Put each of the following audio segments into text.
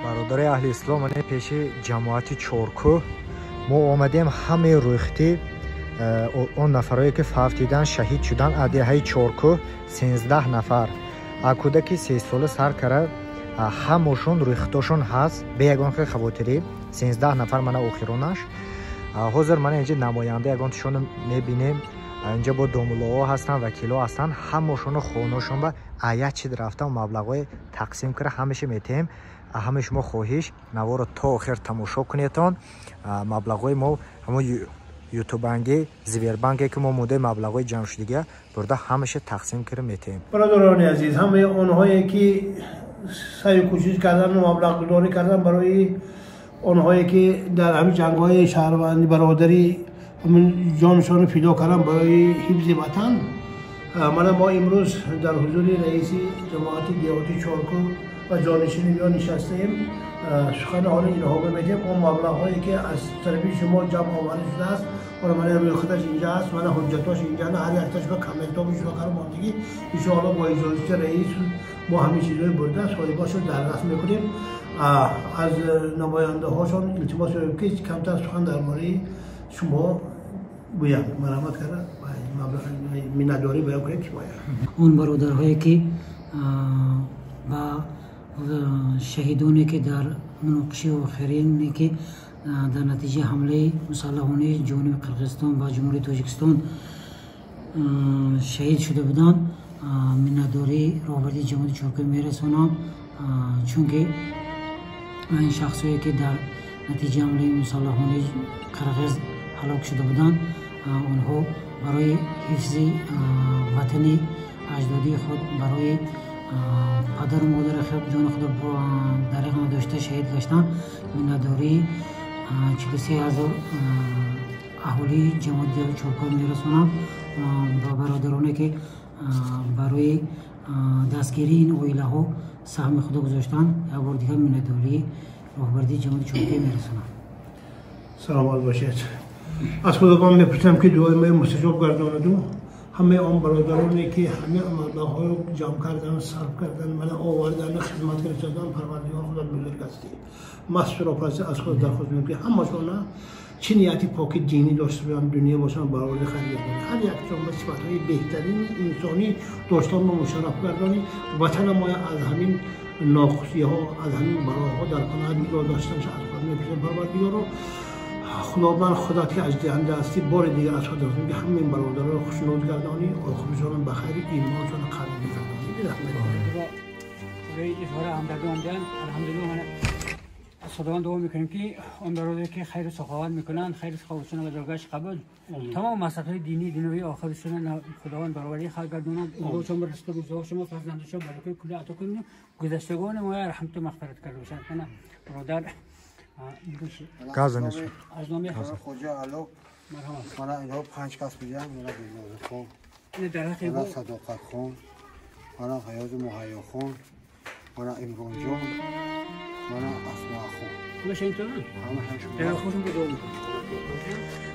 Бародари аҳли ислом, мана пеши ҷамоати Чоркӯҳ мо омадем. Ҳамаи рӯйхати он нафарое ки фавтидан, шаҳид шудан аз деҳаи Чоркӯҳ 13 нафар, аз кӯдаки 3 сола сар кара ҳамошон рӯйхатошон ҳаст, бе ягон хел хавотирӣ. 13 нафар мана охиронаш. Ҳозир мана инҷа намоянда ягонташонро мебинем. Инҷа бо домуллоҳо ҳастанд, вакилҳо ҳастанд. Ҳамошоно хонашон ба аят чид рафтан, маблағҳои тақсим кара ҳамеша метиҳем. Ҳамаи шумо хоҳиш, наворо то охир тамошо кунедтон. Маблағҳои мо ҳамон ютубанги, Сбербанке ки мо муддаи маблағҳои ҷамъшудига бурда, ҳамаша тақсим кара метиҳем. Бародарони азиз, ҳамаи онҳое ки саъю кӯшиш кардан, маблағгузорӣ кардан барои онҳое ки дар ҳамин ҷангҳои шаҳрвандӣ, бародарӣ ҷонашонро фидо кардан барои ҳифзи ватан, мана мо имрӯз дар ҳузури раиси ҷамоати деҳоти Чоркӯҳ ва ҷонишини ё нишастаем. Сухани ҳоли инҳо медиҳем. Он маблағҳое ки аз тарафи шумо ҷамъ оварда шудааст, ҳола мана рӯйхаташ инҷа аст, мана ҳуҷҷатош инҷа, ҳар якташ ба комментҳо шуда кара мондагӣ. Иншоалло, бо иҷозати раис мо ҳамин чизҳои бурда соҳибошро дарраст мекунем. Аз намояндаҳошон илтимос мекунем, ки камтар сухан дар бораи шумо гӯянд. Марҳамат карда, миннатдорӣ баён кунед, кифоя. Он бародарҳое ки ба шаҳидоне ки дар муноқишаи охирине, ки дар натиҷаи ҳамлаи мусаллаҳонаи ҷониби Қирғизистон ба Ҷумҳурии Тоҷикистон шаҳид шуда буданд, миннатдории роҳбарии ҷамоати Чоркӯҳ мерасонам, чунки ин шахсое ки дар натиҷаи ҳамлаи мусаллаҳонаи қирғиз ҳалок шуда буданд, онҳо барои ҳифзи ватани аҷдодии худ, барои падару модари худ ҷони худро дариқ надошта шаҳид гаштанд. Миннатдории 43 000 аҳолии ҷамоати Чоркӯҳ мерасонам ба бародароне ки барои дастгирии ин оилаҳо саҳми худо гузоштанд. Як бор дигар миннатдории роҳбарии ҷамоати Чоркӯҳ мерасонам. Саломат бошед. Аз Худованд мепурсам, ки дуои мои мустаҷоб гардонаду ҳамаи он бародароне ки ҳамаи маблағҳоро ҷамъ кардан, сарф кардан, мана овардан, хизмат расодан, Парвардигор, Худо бузург ҳастӣ, мастуропаси, аз Худ дархост мекунем, ки ҳамашона чӣ нияти поки динӣ дошта бошанд, дунё бошанд, бароварди хайр гардонӣ, ҳар якшон ба сифатҳои беҳтарини инсонӣ доштан мо мушарраф гардонӣ, ватана моя аз ҳамин ноқусиҳо, аз ҳамин балоҳо дар паноҳат нигоҳ доштанаш аз Худ мепурсем. Парвардигоро, Худованд, худат ки аҷдиҳанда ҳастӣ, бори дигар аз худ дархост, ки ҳамин бародарро хушнуд гардонӣ, охиршонро ба хайри имоншон қабул бигардонӣ. Барои изҳори ҳамдардӣ омадан. Алҳамдулилла, мана аз Худованд дуо мекунем, ки он бародаре ки хайру саховат мекунанд, хайру саховатшонро ба даргоҳаш қабул, тамом мақсадҳои динӣ, дунёвии охиратшонро Худованд бароварии хайр гардонад, умршон ба ризқу рӯзиҳо шумо, фарзандашон баракаи кулли ато кунад, гузаштагони мо раҳмату мағфират карда бошанд. Мана бародар. Газа нест. Аз номи Хоҷа Ало. Мана инҳо панҷ кас будиям. Мана Гулнозихон, мана Садоқатхон, мана Ҳаёзи Муҳайёхон, мана Имронҷон, мана Асмоахон.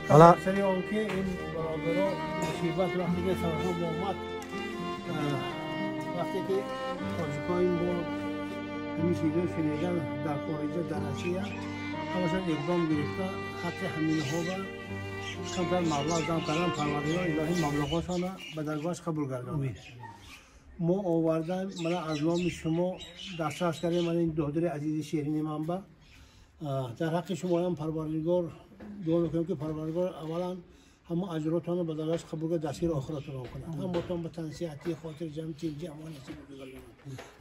Ҳала Сари он ки ин бародаро мусибат вақте ки сарашон омад, вақте ки тоҷикои мо ҳамин чизо шунидан дар хориҷа, дар Россия, ҳамашон иқдом гирифта, ҳаққи ҳаминҳо ба камтар маблағ ҷамъ кардан. Парвардигор илоҳӣ маблағҳошонро ба даргоҳаш қабул гардонад. Мо овардан, мана аз номи шумо дастрас кардем. Мана ин додари азизи ширини ман ба дар ҳаққи шумоям Парвардигор дуо мекунем, ки Парвардигор аввалан ҳама аҷротонро ба даргоҳаш қабул кард, дастгири охиратонро кунад, ҳамотон ба тансиҳатӣ, хотирҷамъ, тинҷи, амон насиб бигардонад.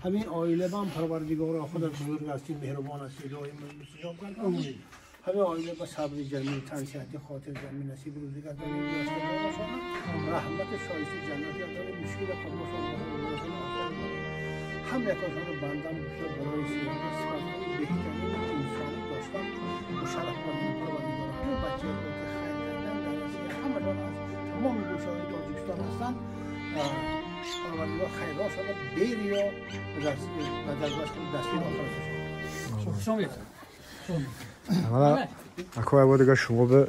Ҳамин оила бам Парвардигоро, худат бузург ҳастӣ, меҳрубон ҳастӣ, дуои мустаҷоб гардон. ҳамин оила ба сабри ҷамил, тансиҳати хотир ҷамил насиб рӯзӣ гардонед, гузаштагонашон раҳмати шоисти ҷаннат гардонед, мушкила қабулшон ҳам якошонро бандам бисёр барои сифатҳои беҳтарини инсонӣ доштан мушарраф карданд. Парвардигор ҳамин бачаи худ ки хайр кардан дар Россия ҳамашон аз тамоми гӯшаҳои Тоҷикистон ҳастанд. Парвардигор хайрҳошонро бериё ба даргоҳаш дастгир охираташон. Хуш омадед. Акои дига шумо ба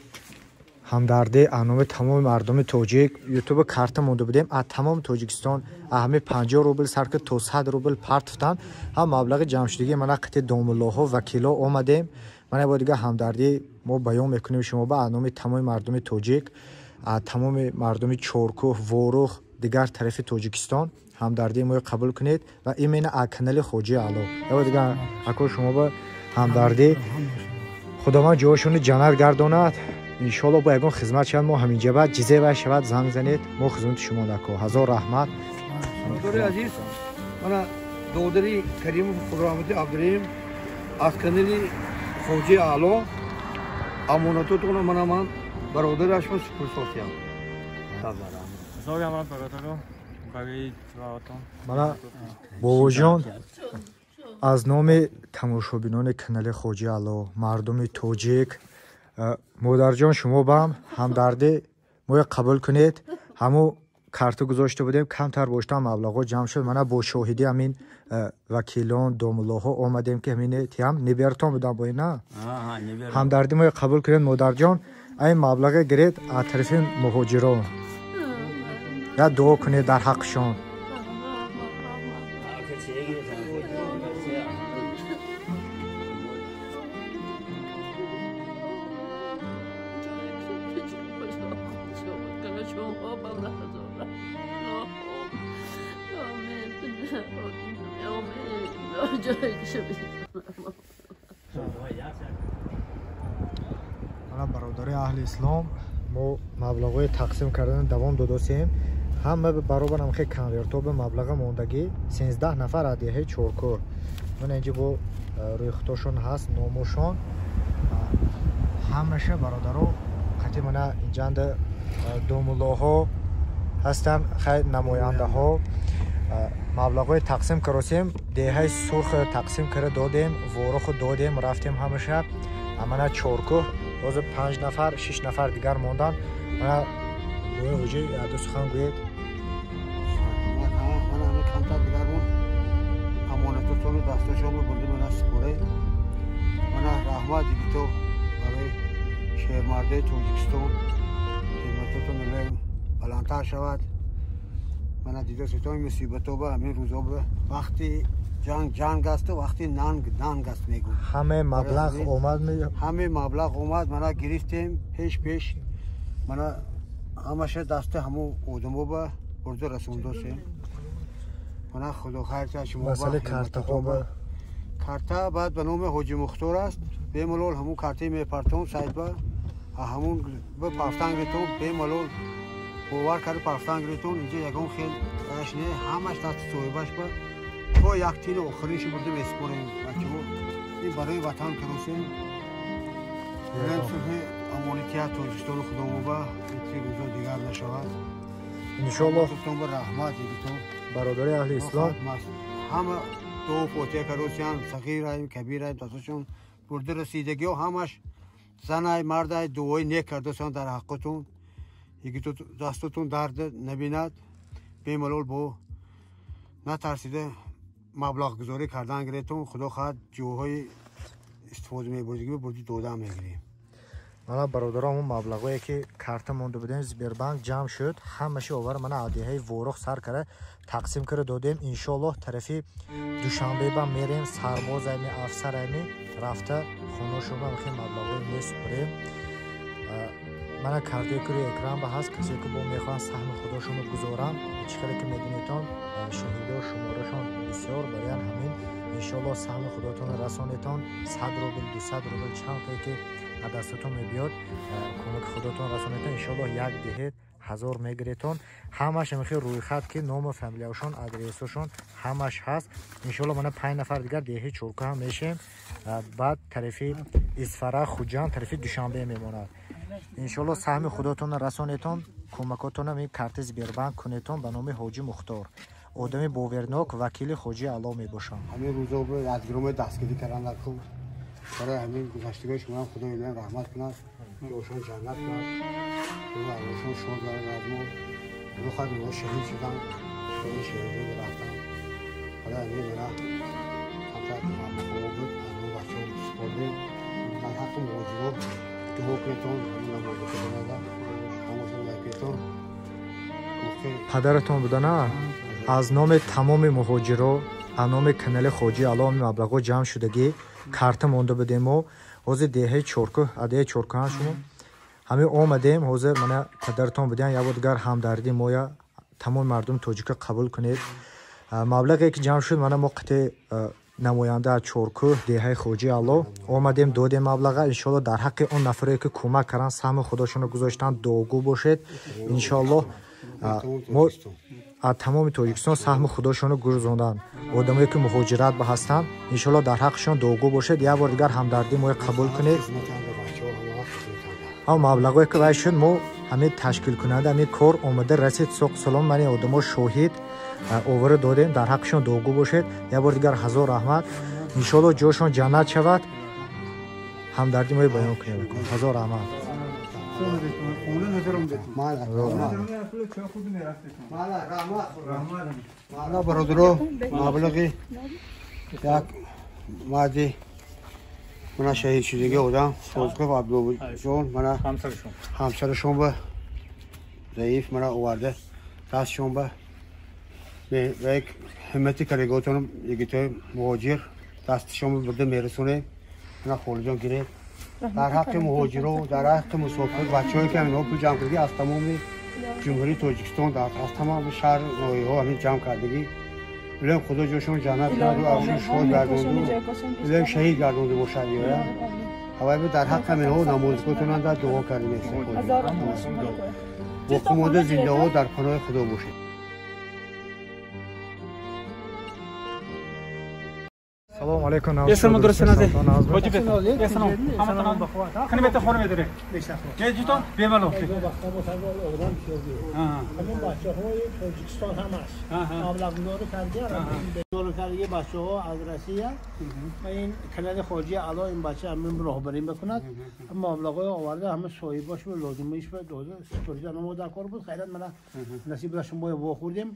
ҳамдардӣ аз номи тамоми мардуми тоҷик ютуба карта монда будем, аз тамоми Тоҷикистон ҳамаи 50 рубл сар ки то 100 рубл партофтанд. Ҳам маблағи ҷамъшудагӣ мана қити домуллоҳо, вакило омадем. Мана бо дига ҳамдардӣ мо баён мекунем шумо ба аз номи тамоми мардуми тоҷик, аз тамоми мардуми Чоркӯҳ, Ворух, дигар тарафи Тоҷикистон ҳамдардии моро қабул кунед ва именно аз канали Хоҷи Аъло. Ява дига ако шумо ба ҳамдардӣ Худованд ҷояшонро ҷаннат гардонад. Иншоалло бо ягон хизмат шавад мо ҳаминҷа баъд ҷизе вай шавад занг занед, мо хизмати шумо дако. Ҳазор раҳмат. Бародари азиз, мана додари Каримов Худраҳмати Абдураҳим аз канали Хоҷи Аъло амонатотона мана ман бародарашон супурсосиям. Ҳазор раҳмат бародаро барои иттилоотон. Мана бобоҷон аз номи тамошобинони канали Хоҷи Аъло, мардуми тоҷик, модарҷон шумо бам ҳамдардӣ моя қабул кунед. Ҳаму карта гузошта будем, камтар боштан маблағҳо ҷамъ шуд. Мана бо шоҳидӣ ҳамин вакилон, домуллоҳо омадем ки ҳамин тиам небертон будам бо ина. Ҳамдардӣ моя қабул кунед модарҷон. Айн маблағе гиред аз тарафи муҳоҷирон. Я дуо кунед дар ҳаққшон. Мана бародари аҳли ислом, мо маблағҳои тақсим кардан давом додосем. Ҳама баробар ҳам хел конвертҳо ба маблаға мондагӣ 13 нафар аз деҳаи Чоркӯҳ. Мана инҷа бо рӯйхатошон ҳаст, номошон. Ҳамаша бародаро қати мана инҷанда домуллоҳо ҳастанд, хай намояндаҳо. Маблағҳои тақсим каросем, деҳаи Сурх тақсим кара додем, Воруху додем, рафтем ҳамаша. Мана Чоркӯҳ ҳозир 5 нафар, 6 нафар дигар мондан. Мана гӯё ҳоҷи яду сухан гӯед. Мана ҳама камтар дигар монд. Амонатотону дастошонро бурдем, мана супоре. Мана раҳмат дигито барои шермардаи Тоҷикистон. Хидматотон баландтар шавад. Мана дидоситои мусибато ба ҳамин рӯзо ба вақти ҷанг ҷанг асту вақти нанг нанг аст мегӯ. Ҳаме маблағ омад, ҳаме маблағ омад, мана гирифтем пеш пеш, мана ҳамаша дасти ҳамо одамо ба бурда расондосем. Мана худо хайр та шумо. Масъалаи картаҳо ба карта баъд ба номи Ҳоҷи Мухтор аст. Бемалол ҳамун картаи мепартон сайд ба ҳамун ба пафтан гиритон бемалол бовар карда пафтан гиритон. Инҷа ягон хел аш не, ҳамаш дасти соҳибаш ба то як тини охиринши бурда месупорем. Бачаҳо ин барои ватан каросем. Сулҳи амонития Тоҷикистону худомо ба ин рӯзо дигар нашавад. Иншоаллоҳ. Ба раҳмат дигито. Бародари аҳли ислом ҳама дуо фотиҳа каросиян, сағираем, кабираем, дастошон бурда расидагиҳо ҳамаш занай, мардай дуои нек кардосиян дар ҳаққатон. Дигито дастотон дард набинад, бемалол бо натарсида маблағгузорӣ кардан гиретон. Худо хоҳад ҷоҳои истифода мебурдагӣ бурди дода мегирем. Мана бародарон, он маблағое ки карта монда будем Сбербанк ҷамъ шуд, ҳамаша овар мана адиҳаи Ворух сар кара тақсим кара додем. Иншоаллоҳ тарафи Душанбе ба мерем, сарбозайми, афсарайми рафта хонашонро хел маблағое месупорем. Мана картаи ки рӯи экран ба ҳаст, касе ки бо мехоҳанд саҳми худошонро гузоранд, чӣ хеле ки медонедтон шоҳидо шуморашон бисёр бароян ҳамин. Иншоаллоҳ саҳми худотонро расонедтон, 100 рубл, 200 рубл чанд қое ки аз дастатон мебиёд кӯмаки худотон расонедтон. Иншоаллоҳ як диҳед 1000 мегиретон. Ҳамаш ҳамихи рӯйхат ки ному фамилияшон, адресошон ҳамаш ҳаст. Иншоаллоҳ мана 5 нафар дигар деҳаи Чоркӯҳ ҳам мешем. Баъд тарафи Исфара, Хуҷанд, тарафи Душанбе мемонад. Иншоалло саҳми худотонро расонетон, кӯмакотонам ин карти Сбербанк кунетон ба номи Ҳоҷи Мухтор. Одами бовернок, вакили Хоҷи Ало мебошам. Ҳамин рӯзо ядгиромои дастгирӣ кардан дар кӯҳ. Барои ҳамин гузаштагони шумоам Худо илоҳам раҳмат кунад, ҷошон ҷаннат кунад, арвошон шод гардонад. Мо рухат онҳо шаҳид шуданд, ин шаҳидӣ рафтанд. Барои ҳамин мана камтар мақомо буд, аз он бачаҳо супордем. Дар ҳаққи муҳоҷиро дуо кунедтон, ҳамин намозкунада ҳамашон лайкетон. Падаратон будана? Аз номи тамоми муҳоҷиро, аз номи канали Хоҷи Ало маблағҳо ҷамъ шудагӣ карта монда будем мо. Ҳозир деҳаи Чоркӯҳ, деҳаи Чоркӯҳ шумо. Ҳамин омадем, ҳозир мана падаратон буданд, як бор дигар ҳамдардӣ моя тамоми мардуми тоҷика қабул кунед. Маблағе ки ҷамъ шуд, мана мо қитъи намоянда аз Чоркӯҳ, деҳаи Хоҷи Ало омадем, додем маблаға. Иншоалло дар ҳаққи он нафаре ки кӯмак карданд, саҳми худошонро гузоштанд, дуогӯ бошед. Иншоалло мо аз тамоми Тоҷикистон саҳми худошонро гузонданд. Одамое ки муҳоҷират ба ҳастанд, иншоалло дар ҳаққишон дуогӯ бошед. Як бор дигар ҳамдардӣ моя қабул кунед. Ҳам маблағое ки вай шуд, мо ҳамин ташкилкунанда ҳамин кор омада расид. Соқ салом, мани одамо шоҳид овара додем, дар ҳаққишон дуогӯ бошед. Як бор дигар ҳазор раҳмат. Иншоалло ҷошон ҷаннат шавад. Ҳамдардӣ моя баён кунем. Ҳазор раҳмат. Мана бародаро, маблағи як марди мана шаҳид шудагӣ одам Созқов Абдуллоҷон, мана ҳамсарашон ба заиф мана оварда дастшон ба як ҳиммати кариготон йигитои муҳоҷир дастшон бурда мерасонем. Мана Холиҷон гиред. Дар ҳаққи муҳоҷиро, дар ҳаққи мусофир, бачаҳое ки ҳаминҳо пул ҷамъ кардагӣ аз тамоми ҷумҳурии Тоҷикистон, аз тамоми шаҳр ноҳияҳо ҳамин ҷамъ кардагӣ. Илоҳим Худо ҷошон ҷаннат кунад, аршон шод гардонду, илоҳим шаҳид гардонду бошад. Ёя ҳавай дар ҳаққи ҳаминҳо намозготонанда дуо кардем. Боқимонда зиндаҳо дар паноҳи Худо бошед. Салом алейкум. Есалом дурсиназе. Хоҷи бет. Есалом. Ҳаматон кани бета хона медоре. Ҷитон бемало. Ҳамин бачаҳои Тоҷикистон ҳамаш маблағгузорӣ кардия, бачаҳо аз Россия ва ин канали Хоҷи Ало ин бача ҳамин роҳбарӣ мекунад. Маблағҳои оварда ҳама соҳибош ва лозимаиш ва дода супорида намо дар кор буд. Хайрат мана насиб шуда шумо вохӯрдем.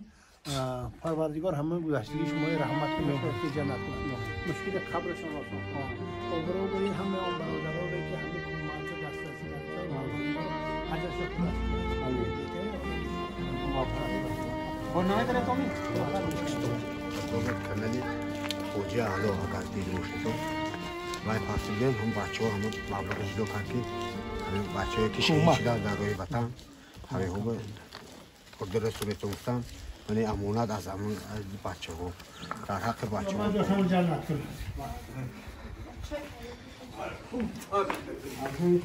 Парвардигор ҳамаи гузаштагии шумои раҳмат кунад, ҷаннат кунад, мушкили қабрашон осон кунад. Обрӯи ҳамаи он бародароне ки ҳама кӯмак дастрасӣ карданд, аҷрашон кунад. Канали Хоҷи Ало агар дида бошед, вай пасидем ҳам бачаҳо ҳама маблағ ҷудо кард ки ҳамин бачаҳое ки шаҳид шуданд дар роҳи ватан, ҳаминҳо худро расонетон гуфтанд. Мани амонат аз бачаҳо, дар ҳаққи бачаҳо.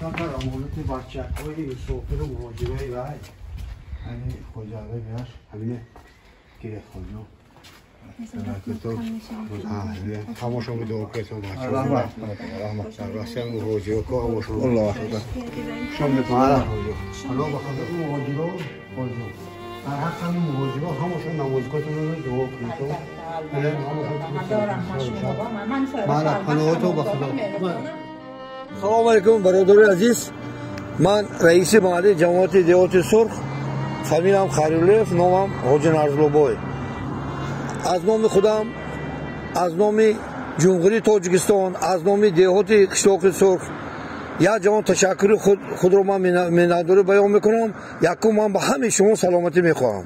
Камтар амонати бачаҳои мусофиру муҳоҷирои вай ҳамин Хоҷи Ало биаш ҳамине гиред Хоҷо. Ҳамашон дуо кунед бачаҳо. Дар Россия муҳоҷиро ко ҳамашон. Аллоҳ акбар. Шом ба худо муҳоҷиро Хоҷо. Дар ҳаққи ҳамин муҳоҷиро ҳамашон намозготонро дуо кунед. Мана паноҳатон ба Худо. Салому алейкум бародари азиз. Ман раиси маҳаллии ҷамоати деҳоти Сурх, фамилиям Харилев, номам Ҳоҷи Нарзуллобой. Аз номи худам, аз номи Ҷумҳурии Тоҷикистон, аз номи деҳоти қишлоқи Сурх як ҷаҳон ташаккури худро ман миннатдорӣ баён мекунам. Якум ман ба ҳамаи шумо саломатӣ мехоҳам.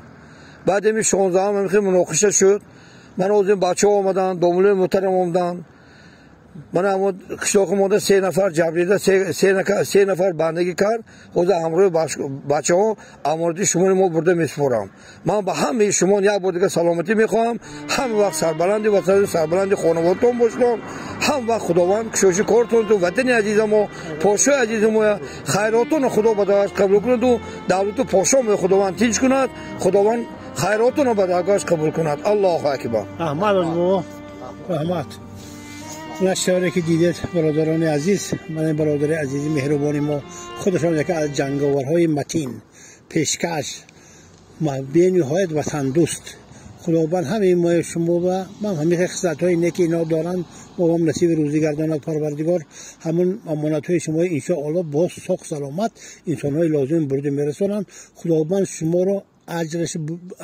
Баъд ами 16-ам ҳамин муноқиша шуд. Ман озим бачаҳо омаданд, домулои муҳтарам омаданд. Ман ҳамон қишлоқи монда 3 нафар ҷабрида, 3 нафар бандагӣ кард. Ҳозир ҳамроҳи бачаҳо амонати шуморо мо бурда месупорам. Ман ба ҳамаи шумо як бор дигар саломатӣ мехоҳам. Ҳама вақт сарбаланди ватан, сарбаланди хонаводатон бошед. Ҳам вақт Худованд кушоши кортон ту ватани азизамо, подшоҳи азизамо хайротонро Худо ба даргоҳаш қабул кунад ва давлату подшоҳ Худованд тинч кунад. Худованд хайротонро ба даргоҳаш қабул кунад. Аллоҳу акбар. Раҳмат, раҳмат. Нашавре ки дидед бародарони азиз, ман бародари азизи меҳрубони мо худашон яке аз ҷанговарҳои матин, пешкаш, бениҳоят ватандӯст. Худованд ҳамаи мо шумо ва ман ҳамин хислатҳои неки ино доранд, мо вам насиби рӯзӣ гардонад Парвардигор. Ҳамон амонатҳои шумо иншоаллоҳ боз соқ саломат инсонҳои лозим бурда мерасонанд. Худованд шуморо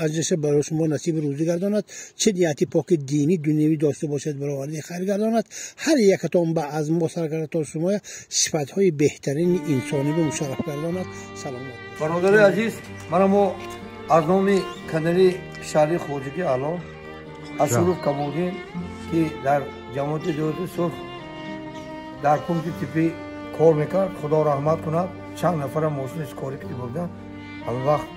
аҷраш барои шумо насиби рӯзӣ гардонад. Чӣ нияти поки динӣ дунявӣ дошта бошад, бароварди хайр гардонад. Ҳар якатон ба аз мо сар карда то шумо сифатҳои беҳтарини инсонӣ ба мушарраф гардонад. Саломат. Бародари азиз, мана мо аз номи канали шаҳри Хоҷагӣ Аъло Ашуров Камолдин, ки дар ҷамоати Деҳоти Сурх дар пункти тиббӣ кор мекард, Худо раҳмат кунад, чанд нафара мошини скорӣ ки бурда, ҳамин вақт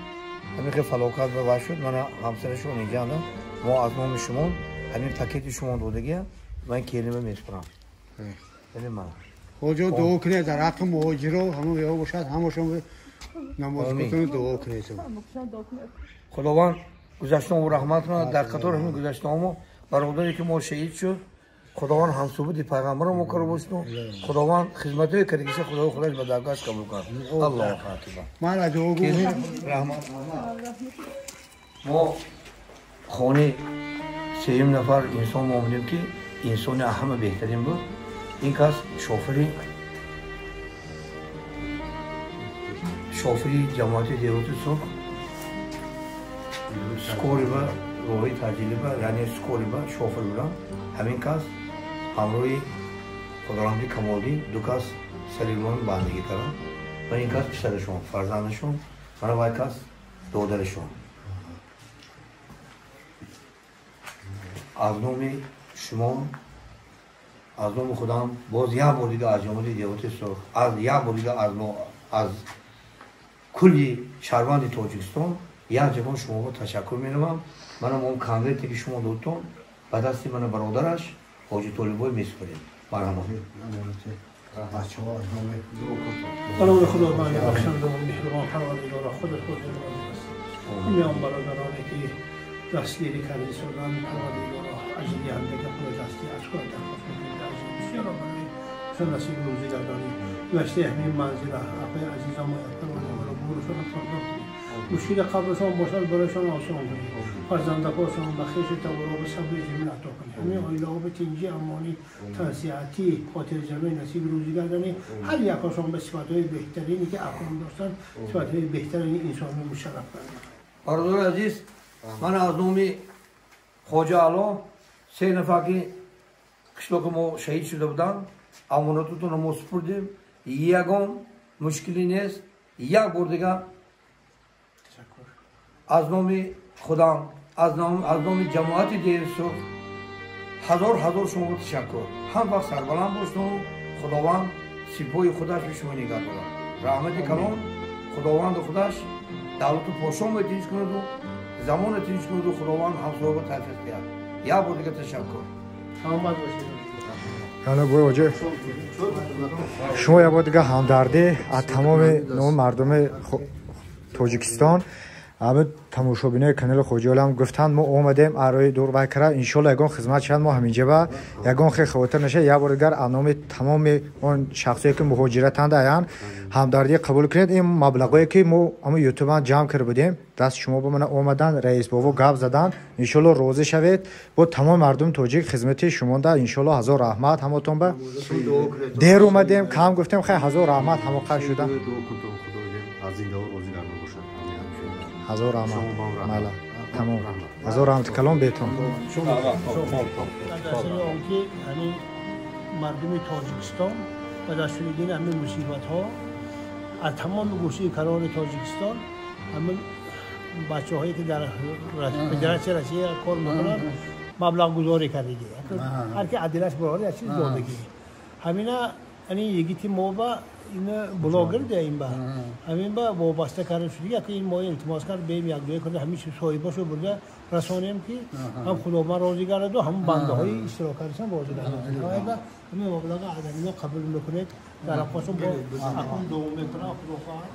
ҳамин хел фалокат ба вай шуд. Мана ҳамсарашон инҷаанда, мо аз номи шумо ҳамин пакети шумо додагия, ман келима месупорам. Хоҷо дуо кунед дар ҳаққи муҳоҷиро, ҳама веҳо бошад, ҳамашон намоз кунед, дуо кунед. Худованд гузаштаҳомо раҳмат кунад. Дар қатори ҳамин гузаштаҳомо бародаре ки мо шаҳид шуд, Худованд ҳамсӯҳбати пайғамбаро мо карда бошад. Худованд хизматҳое кардагиша Худои худаш ба даргоҳаш қабул кунад. Аллоҳу акбар. Ман аз дуо гӯям. Раҳмат. Мо хонаи сеюм нафар инсон мо омадем, ки инсони ҳама беҳтарин буд. Ин кас шофири ҷамоати Деҳоти Сурх, скориба роҳи таҷриба, яъне скориба шофир будам. Ҳамин кас ҳамроҳи Худораҳмати Камолдин ду кас саримон бандагӣ карданд ва ин кас писарашон, фарзандашон, мана вай кас додарашон. Аз номи шумо, аз номи худам боз як бор дига аз ҷамоати Деҳоти Сурх, аз як бор дига аз кулли шаҳрванди Тоҷикистон як ҷаҳон шуморо ташаккур менамам. Манам он конверте ки шумо додтон ба дасти мана бародараш Ҳоҷи Толибой месупорем. Марҳамат. Ба номи Худованди бахшандаву меҳрубон Парвардигора, худат худ розӣ аст. Ҳамаи он бародароне ки дастгирӣ карда истоданд, Парвардигоро аҷр диҳанда худ дасти аз худ дархост мекунем. Аҷри бисёро барои шумо насиби рӯзӣ гардонӣ. Гузаштаи ҳамин манзила ақои азизам Парвардигоро бурушонро пардохт кунед. Мушкили қабрашон бошад, барояшон осон кунед. Фарзандакошон ба хешу таборо ба сабри ҷамил ато кунед. Ҳамин оилаҳо ба тинҷӣ, амонӣ, тансиҳатӣ, хотирҷамъӣ насиби рӯзӣ гардонӣ. Ҳар якашон ба сифатҳои беҳтарине ки акром доштанд, сифатҳои беҳтарини инсонро мушарраф карданд. Бародари азиз, ман аз номи Хоҷа Аъло се нафар ки қишлоқи мо шаҳид шуда буданд, амонатотонро мо супурдем. Ягон мушкилӣ нест. Як бор дигар аз номи худам, аз номи ҷамоати Деҳоти Сурх ҳазор ҳазор шуморо ташаккур. Ҳам вақт сарбаланд бошед, Худованд сипоҳи худаш ба шумо нигаҳ дорад. Раҳмати калон Худованду худаш давлату подшоҳро тинҷ кунаду замонро тинҷ кунаду Худованд ҳамсояро тавфиқ диҳад. Як бор дигар ташаккур. Саломат бошед. Шумо як бор дигар ҳамдардӣ аз тамоми номи мардуми Тоҷикистон, ҳама тамошобинои канали Хоҷаи Олам гуфтанд, мо омадем арои дур вай кара, иншоалло ягон хизмат шавад, мо ҳаминҷа ба ягон хел хавотир нашавад. Як бор дигар аз номи тамоми он шахсое ки муҳоҷиратанд аян ҳамдардӣ қабул кунед. Ин маблағое ки мо ҳама ютубан ҷамъ карда будем, даст шумо ба мана омадан, раис бобо гап задан, иншоалло розӣ шавед. Бо тамоми мардуми тоҷик хизмати шумонда иншоалло ҳазор раҳмат ҳамотон ба. Дер омадем, кам гуфтем, хай ҳазор раҳмат ҳамоқа шуда. Ҳазор раҳмат. Мала. Тамом. Ҳазор раҳмат калом бетон. Дар асари он ки ҳамин мардуми Тоҷикистон ба дастшунидани ҳамин мусибатҳо аз тамоми гӯшаи канори Тоҷикистон ҳамин бачаҳое ки дар Федератсияи Россия кор мекунанд маблағгузорӣ кардагӣ. Ҳар ки адилаш барори як чиз додагӣ. Ҳамина ани йигити мо ба ин блогер де ин ба ҳамин ба вобаста карда шудига ки ин мо илтимос кард беем якҷоя карда ҳамин соҳибашо бурда расонем ки ҳам Худованд розӣ гардаду ҳам бандаҳои иштирок кардашон розӣ гардад. Ҳамин маблаға аз ҳамино қабул мекунед, дар ҳаққошон бо акун дуо мекунам, Худо хоҳад